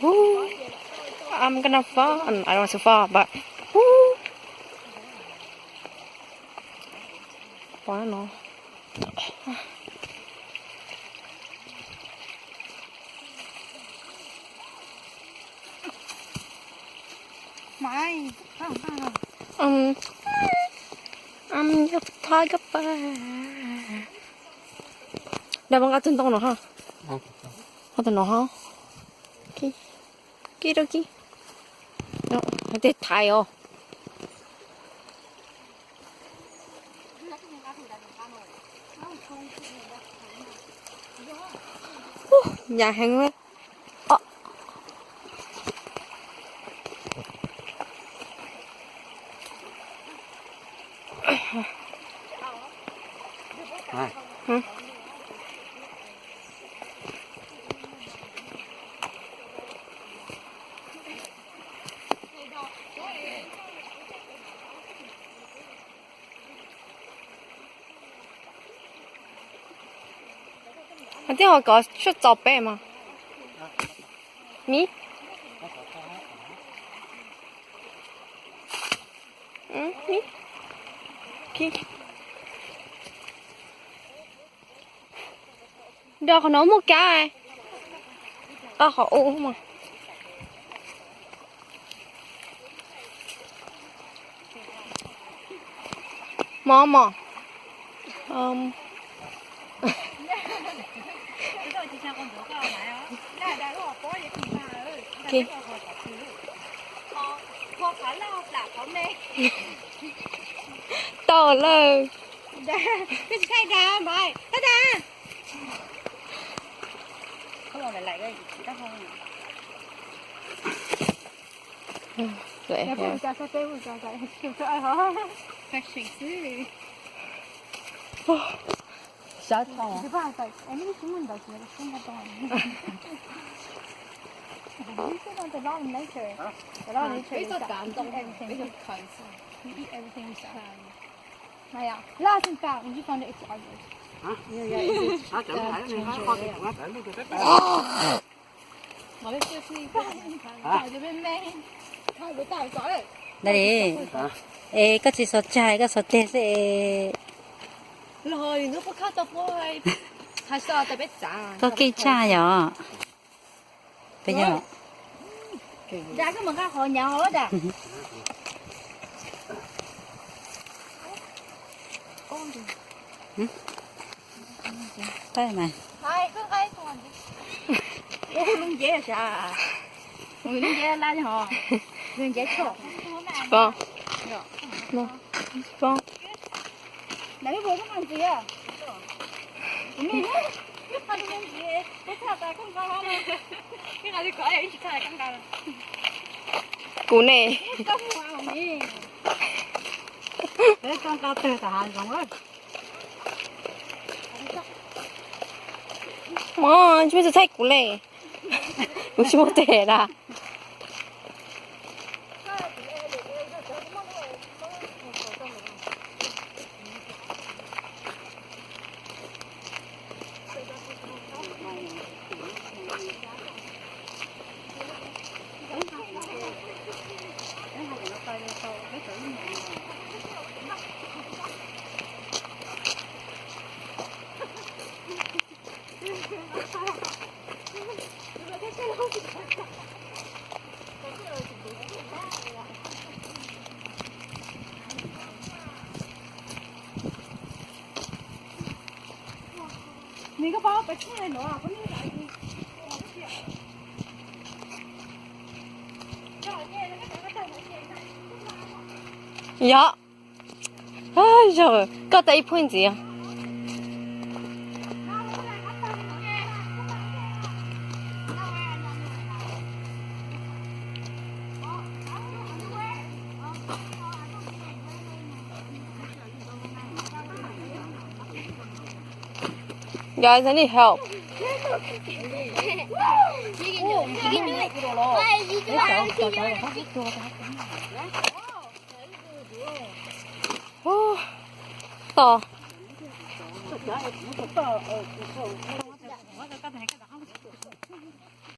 Ooh, I'm gonna fall. I don't want to fall, but ooh. Pom no. Um, I'm your photographer. Dab nqa tus ntoo no ha. Ho tus no ha. Kib rau kib. Tej thaiv os. Hnyav heev. Hais tias ho kov tshuaj txaus peb mas. Mib. Mib. Nrog qhov no muaj kab. Qab qhov ub mas. Mov mos. Tau lawm. Sawv tau. Maya, lost and found. You found it. It's obvious. Dab li, es koj tsis xav tsag, koj xav tsag xwb es. Koj keej tshaj yom. Peb yog. Dag koj mus nqa qhov nyav hauv da. Pab mas. Ub, lub ncev sav. Lub ncev laj ho. Lub ncev tshoj. Pom. Pom. Nws ib puas koj nqa ntxiv a? Kuv ne. Kuv ne. Mog, tsis muaj tus thaij kuv le. Kuv tsis muaj tes da. Yog. Yog, koj tau ib phuj ntxiv. Guys, I need help. Ub, tos.